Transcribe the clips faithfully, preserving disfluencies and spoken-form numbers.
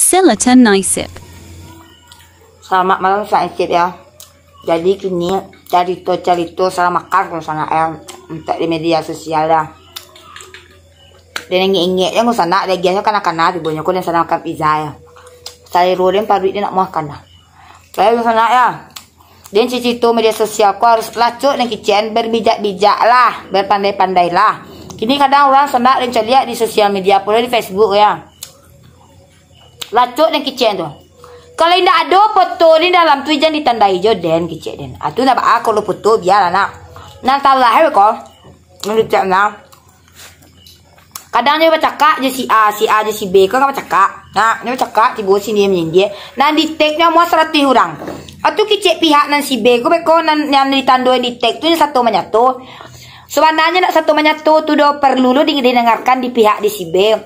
Selatan Naisip. Selamat malam, Sanak Icip ya. Jadi kini carito-carito salah makan kalau sanak ya, untuk di media sosial ya. Dan ingek-ingek ya kalau sanak, lagi aja kana-kana tibo nyo kalau sanak makan pizza ya. Salero den paruik den nak makan dah. Saya sanak ya. Den cicito media sosial ko harus lacok dan kicen, berbijak-bijak lah, berpandai-pandai lah. Kini kadang urang sanak den caliak di sosial media pulo di Facebook ya. Lacok den kicek tu. Kalau indak ado foto di dalam tu, jan ditandai jo den kicek den. Ah, tu ndak baa kalau foto bialah nak. Nan salah ko. Nan kicek nah. Kadang nyo bacakak jo si A, si A jo si B ko nggak bacakak. Nah, nyo bacakak tibo sini manyindia. Nan di tag nyo amuah saratuih urang. Atu kicek pihak nan si B ko beko nan, nan ditando di tag tu nyo sato manyato. Sabananyo ndak sato manyato tu doh, perlu lo di- didangarkan di pihak di si B.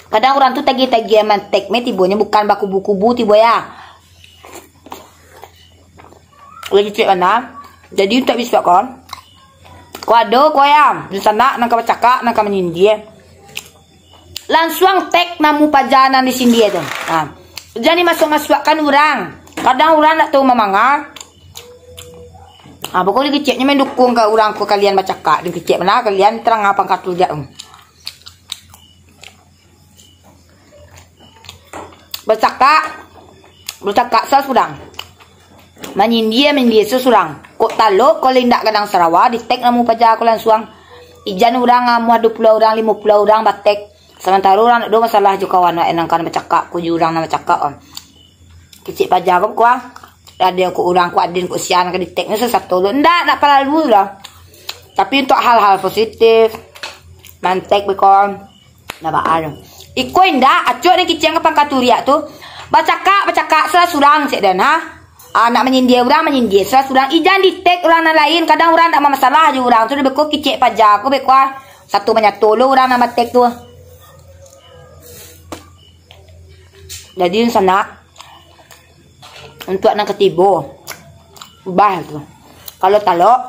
Kadang urang tu tagih-tagih man tag meh tibonyo bukan bakubu-kubu tibo ya. Lagi cek mana? Jadi untuak bisuak ko. Ko ado ko ya, di sanak nan ka bacakak, nan ka manyindia. Lansuang tag namu paja nan di sindia tu. Ha. Jan dimasuak-masuakkan urang. Kadang urang ndak tahu mamanga. Ha, pokoknyo kiceknyo mendukung ka urang ko kalian bacakak. Dikicek mana kalian terang apa katu jak. Bacakak, bacakak sa surang. Manyindia, manyindia sa surang. Kok talok, kok lindak gadang sarawa, di tag namu paja ko lansuang. Ijan urang amuah duo puluah urang, limo puluah urang batag. Samantaro urang ndak do masalah jo kawan wak nan kan bacakak, ko jo urang nan bacakak on. Kicek paja ko kuah. Ado ko urang ko aden ko sian ka di tag nyo sasato lo. Ndak, ndak paralu lah. Tapi untuk hal-hal positif, man tag beko. Nah, baa tu. Iko indak, acok den kicek ka pangkaturiak tu. Bacakak, bacakak, salah surang cek den, ha? Ah, nak manyindia urang, manyindia, salah surang. Ijan di tag urang nan lain, kadang urang ndak mamasalah jo urang tu, beko kicek paja ko, beko ah. Sato manyato lo urang nan batag tu. Jadi, sanak, Untuak nan katibo, ubah tu. Kalau talok,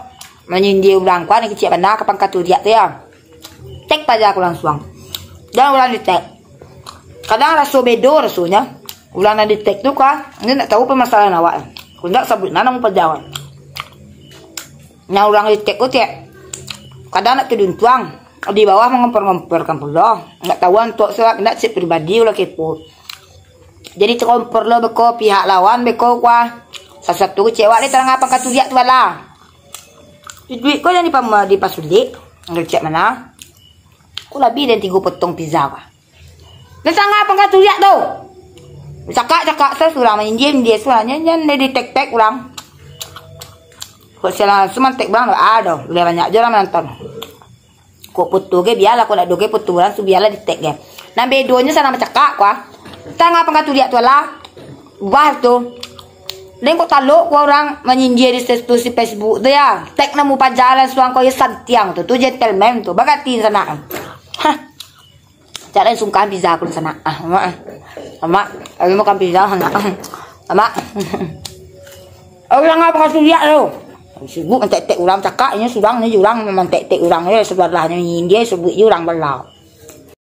manyindia urang ko, nan kicek bana ka pangkaturiak tu ya. Tag paja ko lansuang. Jan urang di tag. Kadang raso bedo rasonyo. Urang nan di tag tu ka, inyo ndak tahu permasalahan awak. Ko ndak sabuik nan namu paja. Nan urang di tag ko cek. Kadang ndak taduntuang. Di bawah mangompor-ngomporkan pulo. Ndak tahu antok surat, ndak cek pribadi ulah kepo. Jadi, takompor lo beko pihak lawan, beko kuah. Sasuatu kecek wak le tarang apa ka turiak tu bala. Iduik ko jan dipama-, dipasulik. Kecek mana? Ko labiah dari tigo potong pizza kuah. Nan tangah apa ka turiak tu? Cakak-cakak sa surang, manjinjia-jinjia surang. Nyan, nyan, di tag-tag urang. Kok sialan langsung mantek urang, ah, doh. Udah banyak je urang menonton. Kok foto ge bialah, kok dak do ge foto urang tu bialah di tag ge. Nan bedonyo sanang bacakak kuah. Tang apa ka turiak tu lah. Ubah tu. Den kok talok kuah urang manyinjia di status di Facebook tu ya. Tag namu paja lansuang ko ya santiang tu. Tu gentleman tu. Bagati sanak. Hah. Cak lain sungkahan pizza ko sanak. Ah, mak. Ah. Mak, kami makan pizza sanak. Ah. Mak. Urang apa ka turiak tu? Sibuk mantek-tek urang cakak, inyo surang, inyo urang mantek-tek urang, yo, sabalahnyo india, sabuik je urang bala.